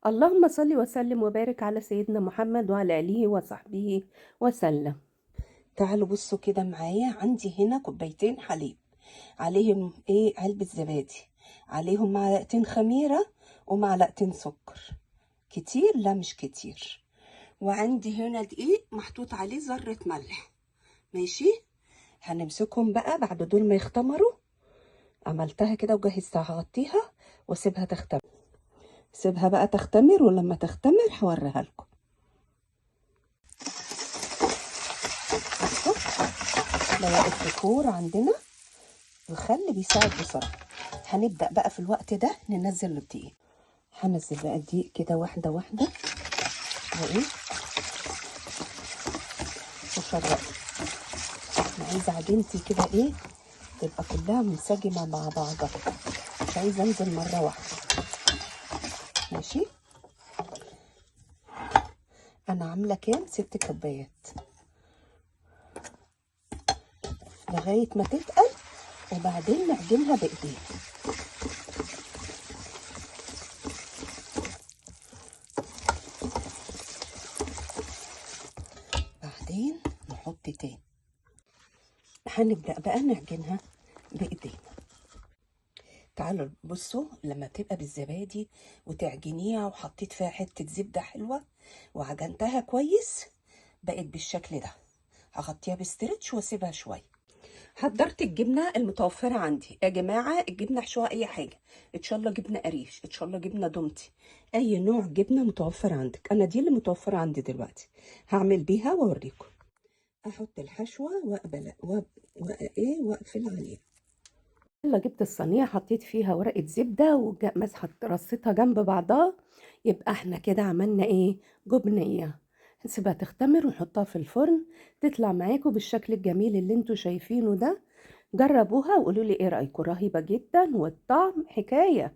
اللهم صل وسلم وبارك على سيدنا محمد وعلى آله وصحبه وسلم. تعالوا بصوا كده معايا، عندي هنا كوبايتين حليب عليهم ايه؟ علبة زبادي، عليهم معلقتين خميرة ومعلقتين سكر. كتير؟ لا مش كتير. وعندي هنا دقيق محطوط عليه ذرة ملح. ماشي، هنمسكهم بقى بعد دول ما يختمروا. عملتها كده وجهزتها، هغطيها واسيبها تختمر. سيبها بقى تختمر، ولما تختمر هوريها لكم. بصوا ده وقت الفور عندنا، الخل بيساعد بسرعة. هنبدأ بقى في الوقت ده ننزل الدقيق. هنزل بقى الدقيق كده واحدة واحدة، وايه وشرقه. انا عايزة عجينتي كده ايه تبقى كلها منسجمة مع بعضها، مش عايزة انزل مرة واحدة. ماشي، انا عاملة كام؟ 6 كوبايات لغاية ما تتقل، وبعدين نعجنها بايدينا. بعدين نحط تاني. هنبدأ بقى نعجنها بايدينا. تعالوا بصوا، لما تبقى بالزبادي وتعجنيها وحطيت فيها حتة زبدة حلوة وعجنتها كويس، بقت بالشكل ده. هغطيها بستريتش واسيبها شوية. حضرت الجبنة المتوفرة عندي يا جماعة. الجبنة حشوها أي حاجة، إن شاء الله جبنة قريش، إن شاء الله جبنة دومتي، أي نوع جبنة متوفر عندك. أنا دي اللي متوفرة عندي دلوقتي، هعمل بيها وأوريكم. أحط الحشوة وأقبل وأقفل عليها. يلا جبت الصينية، حطيت فيها ورقة زبدة ومسحت رصيتها جنب بعضها. يبقى احنا كده عملنا ايه؟ جبنية. هنسيبها تختمر ونحطها في الفرن، تطلع معاكم بالشكل الجميل اللي انتوا شايفينه ده. جربوها وقولوا لي ايه رأيكم، رهيبة جدا والطعم حكاية.